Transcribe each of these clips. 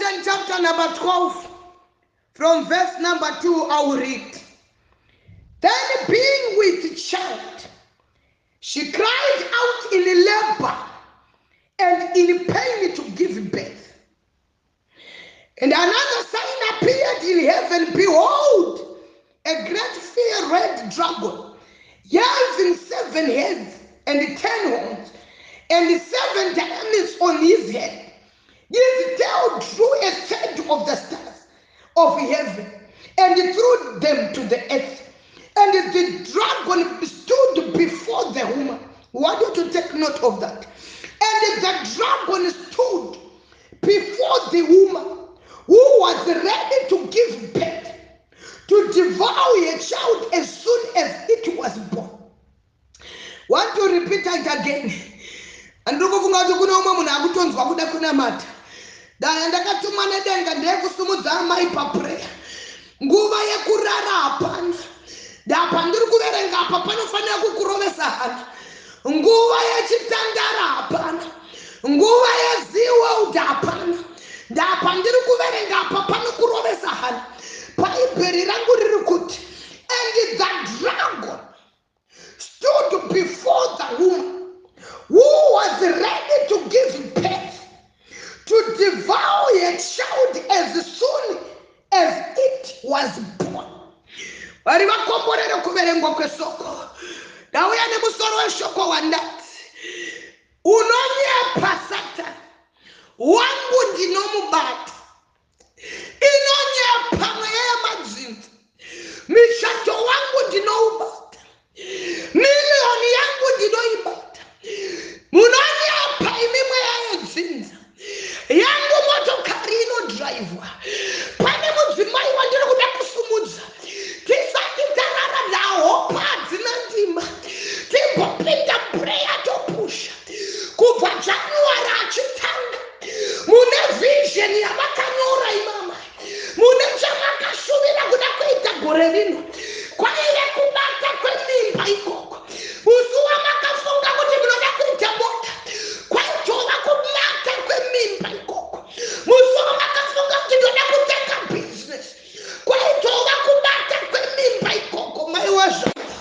Revelation chapter number 12, from verse number 2, I will read. Then being with child, she cried out in labor and in pain to give birth. And another sign appeared in heaven. Behold, a great fiery red dragon, having seven heads and 10 horns, and seven diamonds on his head. His tail drew a third of the stars of heaven and threw them to the earth. And the dragon stood before the woman. I want you to take note of that. And the dragon stood before the woman who was ready to give birth, to devour a child as soon as it was born. Want to repeat it again? Handiri kufunga kuti kune umwe munhu akutonzwa kuda kunamata. Daya ndakatumwa nedenga ndeyekusimudza amai paprayer. Nguva yekurara hapana. Ndapa ndiri kuverenga apa panofanira kukurovesa hana. Nguva yechitandara hapana. Nguva yeZeeWorld hapana. Ndapa ndiri kuverenga apa panokurovesa hana. Bhaibheri rangu riri kuti, and the dragon stood before the woman who was ready to give birth, to devour a child as soon as it was born. Vari vakomborere kuverengwa kwesoko. Ndauya nemusoro weshoko wandati, unonyepa Satani, wangu ndinomubata. Inonyepa mweya yemadzinza, michato wangu ndinoubata, miriyoni yangu ndinoibata. Munonyepa imi mweya yedzinza, yangu motokari inodhiraivhwa. Pane mudzimai wandiri kuda kusumudza tisati tarara nahopa hadzina ndima. Timbopinda prayer, topusha kubva January achitanga. Mune vision yamakanyora imama, mune chamakashuvira kuda kuita gore rino. Kwaive kubata kwemimba ikoko. Musi wamakafunga kuti munoda kuita mota, kwaitova kubata kwemimba ikoko. Musi wamakafunga kuti ndoda kutanga bhizinesi, kwaitova kubata kwemimba ikoko. Mai wazvava,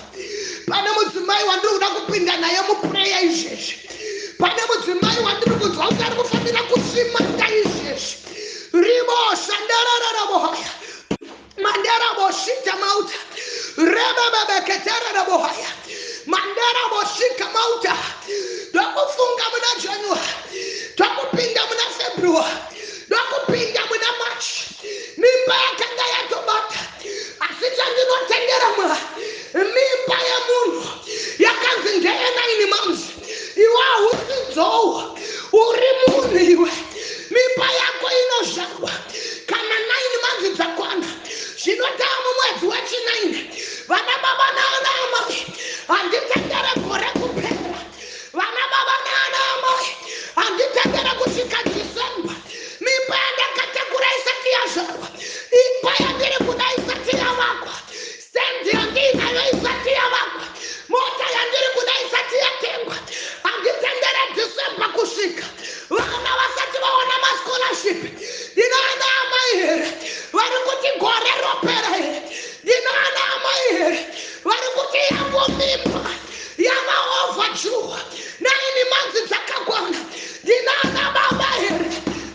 pane mudzimai wandiri kuda kupinda naye muprayer izvezvi. Pane mudzimai wandiri kunzwa kuti ari kufanira kusimata izvezvi. Riboshandarararabohaya manderaboshita mauta rebebebeketererabohaya manderaboshika mauta. Ndokufunga muna January, tokupinda muna February, ndokupinda muna March, mimba yakanga yatobata. Asi chandinotendera Mwari, mimba yemunhu yakanzi ndeye 9 months. Iwe hausi nzou, uri munhu iwe. Mimba yako inozvarwa kana 9 months dzakwana. Zvino taa mumwedzi wechi9. Vana baba naana amai, handitendere gore kupera. Vana baba naana amai, handitendere kusvika December mimba yandakatakura isati yazvarwa, imba yandiri kuda isati yavakwa, sendi yandiinayo isati yavakwa, mota yandiri kuda isati yatengwa. Handitendere December kusvika vana vasati vawana mascholarship. Ndinoana amai here vari kuti gore ropera here? Ndinoana amai here vari kuti yangu mimba yava overdue, 9 months dzakakwana? Ndinoana baba here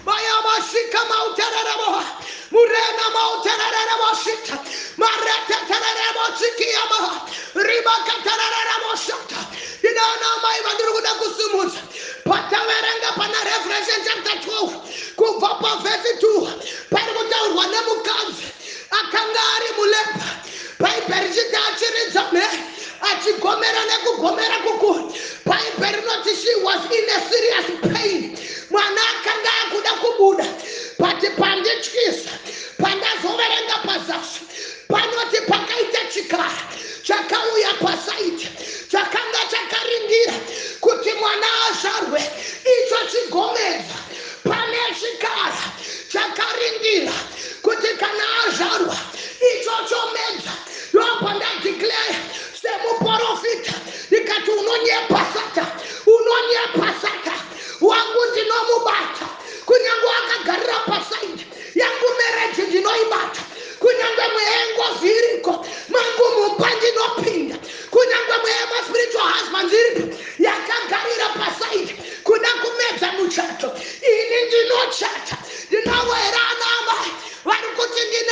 vayavasvika mautererebo murena mautererebo shita maretetererebo tsikiyama ribakatererebo shata? Ndinoana amai vandiri kuda kusimudza. Pataverenga pana Revelation chapter 12 kubva pavhesi 2, pari kutaurwa nemukadzi akanga ari mulabour. Bhaibheri richiti achiridza mhere, achigomera nekugomera kukuru. Bhaibheri rinoti she was in a serious pain. Mwana akanga akuda kubuda. But pandityisa, pandazoverenga pazasi, panoti pakaita chikara chakauya paside, chakanga chakarindira kuti mwana azvarwe icho chigomedza. Pane chikara chakarindira kuti kana azvarwa icho chomedza. Ndopandadeclare semuprofita ndikati, unonyepa Sata, unonyepa Sata, wangu ndinomubata kunyange akagarira paside.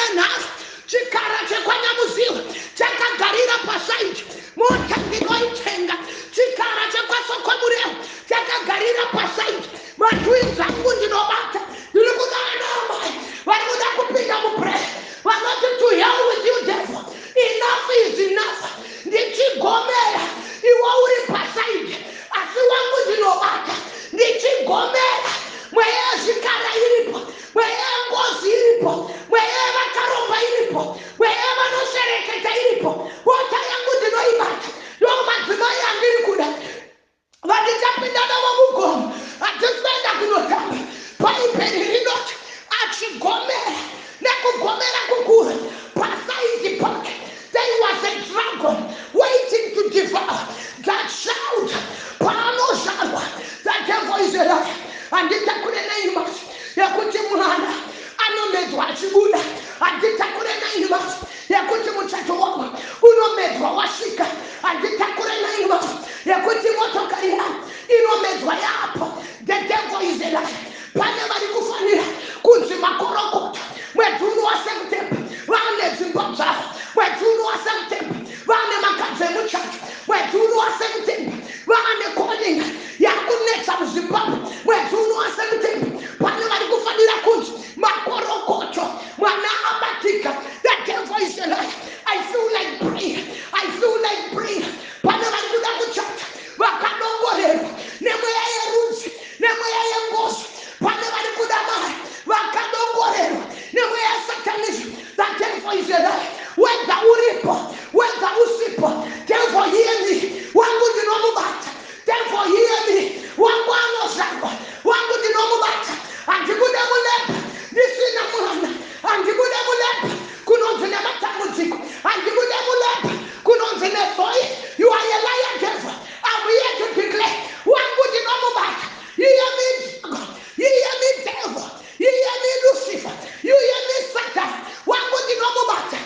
Ndine nharo. Chikara chekwaNyamuziwa chakagarira pasaidi. Mota ndinoitenga. Chikara chekwaSokomurewa chakagarira pasaidi. Matwins angu ndinobata. Ndiri kuda vana amai vari kuda kupinda muprayer vanoti, "To hell with you, devil. Enough is enough." Ndichigomera, iwe uri pasaidi, asi wangu ndinobata. Ndichigomera, mweya yezvikara iripo, mweya yengozi iripo, mweya yevakaromba iripo, mweya yevanoshereketa iripo. Mota yangu ndinoibata. Ndo madzimai andiri kuda vandichapinda navo mugomo. Hatisi kuenda kunotamba. Bhaibheri rinoti achigomera nekugomera kukuru, pasaidi pake there was a dragon waiting to devour that child paanozvarwa. The devil is a liar. Handitakure neimasi yekuti mwana anomedzwa achibuda. Handitakure neimasi yekuti muchato wangu unomedzwa wasvika. Handitakure neimasi yekuti motokari yangu inomedzwa yapo. The devil is a liar. Pane vari kufanira kunzi makorokota mwedzi uno waSeptember vane dzimba dzavo, mwedzi uno waSeptember vane makadzi emuchato, mwedzi uno waSeptember vane calling yakunetsa muZimbabwe. Mwedzi uno waSeptember pane vari kufanira kunzi makorokoto, mwana abatika. The devil is a liar. I feel like praying. I feel like praying. Pane vari kuda kuchata vakadongorerwa nemweya yerudzi, nemweya yengozi. Pane vari kuda mari vakadongorerwa nemweya yesatanism. The devil is a liar. Whether uripo, whether usipo, devil, hear me. Wangu ndinomubata. Devil, hear me. Wangu anozvarwa, wangu ndinomubata. Handibude mulabour ndisina mwana. Handibude mulabour kunonzi nematambudziko. Handibude mulabour kunonzi nezoi. You are a liar, devil. I'm here to declare, wangu ndinomubata. You hear me, dragon? You hear me, devil? You hear me, Lucifer? You hear me, Satan? Wangu ndinomubata.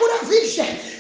Takura vision.